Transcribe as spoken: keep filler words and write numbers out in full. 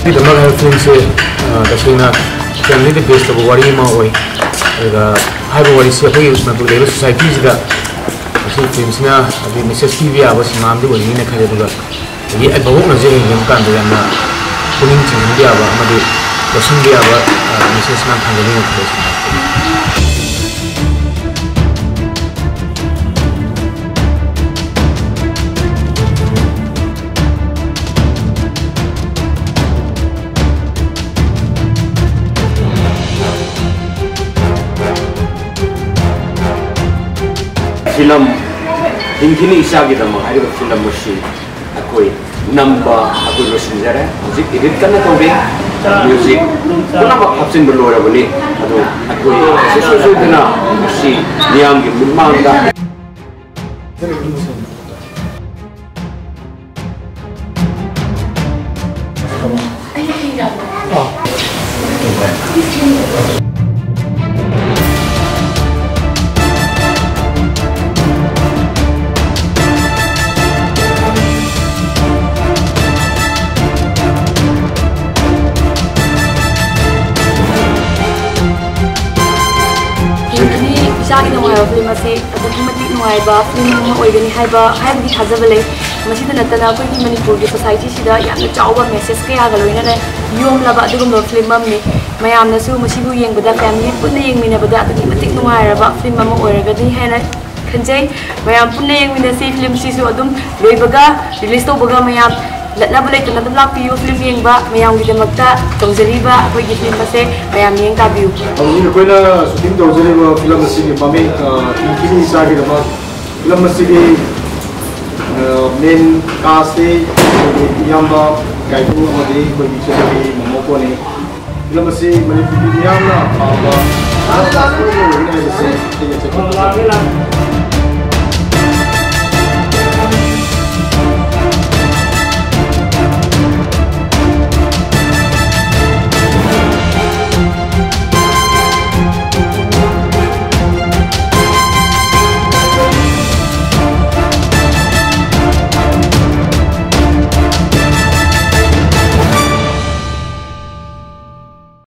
ꯒꯤꯗꯃꯛ ꯍꯥꯏꯕ ꯐꯤꯂꯝꯁꯦ, ꯑ, ꯇꯁꯦꯡꯅ family ꯗ base ꯇꯧꯕ ꯋꯥꯔꯤ ꯑꯃ ꯑꯣꯏ꯫ ꯑꯗꯨꯒ ꯍꯥꯏꯔꯤꯕ ꯋꯥꯔꯤꯁꯤ ꯑꯩꯈꯣꯏꯒꯤ ꯃꯅꯤꯄꯨꯔꯗ ꯂꯩꯔꯤꯕ society ꯁꯤꯗ ꯃꯁꯤ ꯐꯤꯂꯝꯁꯤꯅ ꯍꯥꯏꯗꯤ message ꯄꯤꯕ ꯌꯥꯕ ꯁꯤꯅꯦꯃꯥ ꯑꯃꯗꯤ ꯑꯣꯏꯒꯅꯤꯅ ꯈꯜꯂꯤ꯫ ꯑꯗꯨꯒ ꯍꯧꯖꯤꯛ ꯑꯩ ꯚꯥꯕꯣꯛꯅ ꯍꯧꯖꯤꯛ ꯌꯦꯡꯕ ꯀꯥꯟꯗ ꯌꯥꯝꯅ ꯄꯨꯛꯅꯤꯡ ꯆꯤꯡꯁꯤꯟꯕ ꯌꯥꯕ ꯑꯃꯗꯤ ꯂꯧꯁꯤꯟꯕ ꯌꯥꯕ, ꯑ, message ꯃꯌꯥꯝ ꯊꯝꯒꯅꯤ ꯈꯜꯂꯤ꯫ ꯐꯤꯂꯝ ꯍꯤꯡꯈꯤꯅꯤ ꯏꯆꯥꯒꯤꯗꯃꯛ ꯍꯥꯏꯔꯤꯕ ꯐꯤꯂꯝ ꯑꯁꯤ ꯑꯩꯈꯣꯏ ꯅꯝꯕ ꯑꯩꯈꯣꯏ ꯂꯣꯏꯁꯤꯟꯖꯔꯦ꯫ ꯍꯧꯖꯤꯛ edit ꯀꯟꯅ ꯇꯧꯔꯤ꯫ Music ꯄꯨꯝꯅꯃꯛ ꯍꯥꯞꯆꯤꯟꯕ ꯂꯣꯏꯔꯕꯅꯤ꯫ ꯑꯗꯨ ꯑꯩꯈꯣꯏ ꯁꯨꯡꯁꯣꯏ ꯁꯣꯏꯗꯅ ꯃꯁꯤ ꯃꯤꯌꯥꯝꯒꯤ ꯃꯤꯠꯃꯥꯡꯗ ꯍꯤꯡꯈꯤꯅꯤ ꯏꯆꯥꯒꯤꯗꯃꯛ ꯍꯥꯏꯕ ꯐꯤꯂꯝ ꯑꯁꯤ ꯑꯗꯨꯛꯀꯤ ꯃꯇꯤꯛ ꯅꯨꯡꯉꯥꯏꯕ ꯐꯤꯂꯝ ꯑꯃ ꯑꯣꯏꯒꯅꯤ ꯍꯥꯏꯕ, ꯍꯥꯏꯕꯒꯤ ꯊꯥꯖꯕ ꯂꯩ꯫ ꯃꯁꯤꯗ ꯅꯠꯇꯅ ꯑꯩꯈꯣꯏꯒꯤ ꯃꯅꯤꯄꯨꯔꯒꯤ ꯁꯣꯁꯥꯏꯇꯤꯁꯤꯗ ꯌꯥꯝꯅ ꯆꯥꯎꯕ ꯃꯦꯁꯦꯖ ꯀꯌꯥꯒ ꯂꯣꯏꯅꯅ ꯌꯣꯝꯂꯕ ꯑꯗꯨꯒꯨꯝꯂꯕ ꯐꯤꯂꯝ ꯑꯃꯅꯤ꯫ ꯃꯌꯥꯝꯅꯁꯨ ꯃꯁꯤꯕꯨ ꯌꯦꯡꯕꯗ, ꯐꯦꯃꯤꯂꯤ ꯄꯨꯟꯅ ꯌꯦꯡꯃꯤꯟꯅꯕꯗ ꯑꯗꯨꯛꯀꯤ ꯃꯇꯤꯛ ꯅꯨꯡꯉꯥꯏꯔꯕ ꯐꯤꯂꯝ ꯑꯃ ꯑꯣꯏꯔꯒꯅꯤ ꯍꯥꯏꯅ ꯈꯟꯖꯩ꯫ ꯃꯌꯥꯝ ꯄꯨꯟꯅ ꯌꯦꯡꯃꯤꯟꯅꯁꯤ ꯐꯤꯂꯝꯁꯤꯁꯨ꯫ ꯑꯗꯨꯝ ꯂꯣꯏꯕꯒ, ꯔꯤꯂꯤꯁ ꯇꯧꯕꯒ ꯃꯌꯥꯝ ꯂꯠꯅꯕ ꯂꯩꯇꯅ ꯑꯗꯨꯝ ꯂꯥꯛꯄꯤꯌꯨ꯫ ꯐꯤꯂꯝ ꯌꯦꯡꯕ ꯃꯌꯥꯝꯒꯤꯗꯃꯛꯇ ꯇꯧꯖꯔꯤꯕ ꯑꯩꯈꯣꯏꯒꯤ ꯐꯤꯂꯝ ꯑꯁꯦ ꯃꯌꯥꯝ ꯌꯦꯡ ꯇꯥꯕꯤꯌꯨ꯫ ꯍꯧꯖꯤꯛ ꯑꯩꯈꯣꯏꯅ ꯁꯨꯇꯤꯡ ꯇꯧꯖꯔꯤꯕ ꯐꯤꯂꯝ ꯑꯁꯤꯒꯤ ꯃꯃꯤꯡ, ꯑ, ꯍꯤꯡꯈꯤꯅꯤ ꯏꯆꯥꯒꯤꯗꯃꯛ꯫ ꯐꯤꯂꯝ ꯑꯁꯤꯒꯤ, ꯑ, ꯃꯦꯟ ꯀꯥꯁꯇꯤ ꯑꯩꯈꯣꯏꯒꯤ ꯏꯌꯥꯝꯕ ꯀꯥꯏꯀꯨ ꯑꯃꯗꯤ ꯑꯩꯈꯣꯏꯒꯤ ꯏꯆꯟꯅꯨꯄꯤ ꯃꯣꯃꯣꯀꯣꯅꯤ꯫ ꯐꯤꯂꯝ ꯑꯁꯤ ꯃꯅꯤꯄꯨꯔꯒꯤ ꯃꯤꯌꯥꯝꯅ ꯄꯥꯝꯕ ꯐꯤꯂꯝ ꯑꯃ ꯑꯣꯏꯒꯅꯤ ꯍꯥꯏꯕꯁꯤ ꯑꯩ ꯑꯆꯦꯠꯄ ꯊꯥꯖꯩ꯫